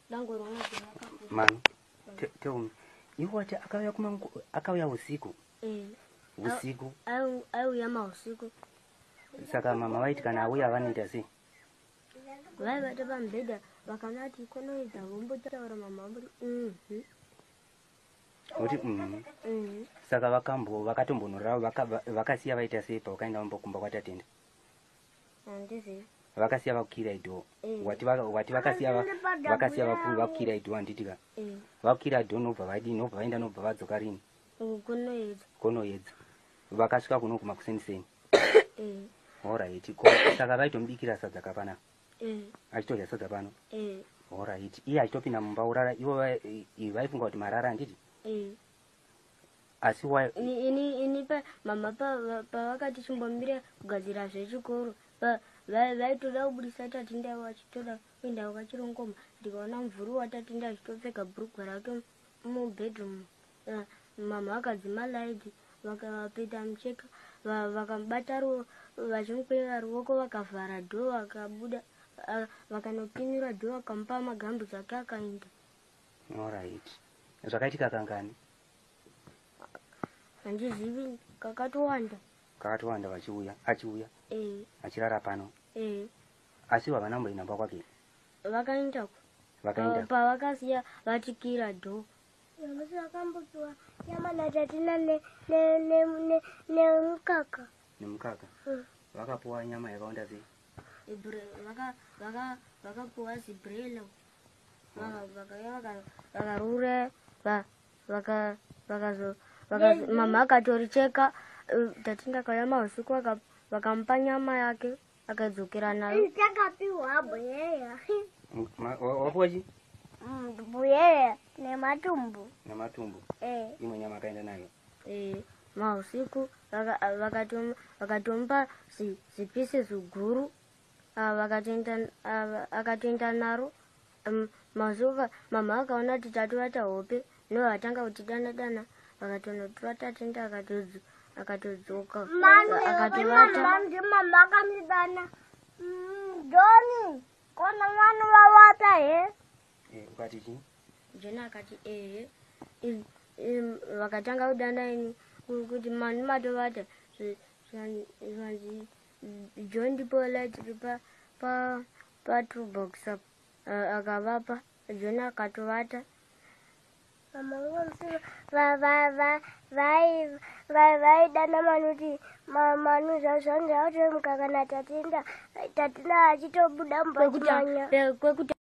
Dangwe rwangu rakakura. Manu, tell me, iwe wati akauya kumangu, akauya usiku? Usiku. Aiuya mausiku. Saka mama vaiti kana auya vanoita sei? Vaivata pamubhedha, vakanati konoedza vombotaura, mama vamboti mhm. Kuti mhm. Saka vakatombonorara, vakasiya vaita sei pavakaenda vambokumba kwaTatenda? Handizivi. Vakasiya vakukira idoor. Eh. Wati vakasiya vakukira idoor, handiti ka? Eh. Vakukira door, nobva vadii? Nobva vaenda, nobva vadzoka rini? Kunoedza. Konoedza. Vakasvika kuno kumakuseniseni? Eh. Alright. Ko saka vaitomubikira sadza kapana? Eh. Achitodya sadza pano? Eh. Alright. Iye achitopinda mumba urara, ivo vaifunga kuti marara, handiti? Eh. Asi wa Ini pa mama pavakati chimbomira kugadzira zvechikoro, vaitoda kubudisa Tatinda, vachitoda kuenda kwachirongoma, ndikaona mvuri waTatinda achitopfeka bhurugwa rake mubedroom. Mama vakadzima light, vakapeta mucheka, vakamubata, vachimukweva ruoko, vakavhara door, vakabuda, vakanopinura door, vakamupa magambutsi ake, akaenda. Alright, zvakaitika kangani? Handizivi, kakatowanda. Kakatowanda vachiuya, achiuya? Eh. Achirara pano? Eh. Asi havana kumboenda kumba kwake? Vakaendako. Vakaenda. Pavakasiya vatikira door. Musi wakambopiwa nyama naTatina nemukaka. Nemukaka? Vakapuwa nyama yakawanda sei? Vakapuwa zibrelo, vakauya, vakarura, mama akatoricheka. Tatinda akauya mausiku, vakamupa nyama yake, akadzokera nayo. Takapiwa bhuyeya. Wapuwa chi? Bhuyeya nematumbu. Nematumbu? Eh. Imwe nyama akaenda nayo? Eh, mausiku vakatomupa zipisi ziguru, akatoenda naro. Mausiku mama akaona kuti tatovata hope, novatanga kuti dana dana, vakatonotora Tatenda, akatodzoka, akatovata. Mama akamudana, "Joni, kona mwana wawata he?" Eh, ukati chii? Joni akati ehe. Vakatanga kudana ini kuti mani matovata. Zvanzi, "John, ndipo light pa pa pa toolbox apo." Akavapa, John akatovata. Mama vaidana Manu kuti, "Manu, zvazvanzi autoe mukaka naTatinda." Tatinda achitobuda mumba achimanya. Kwekuti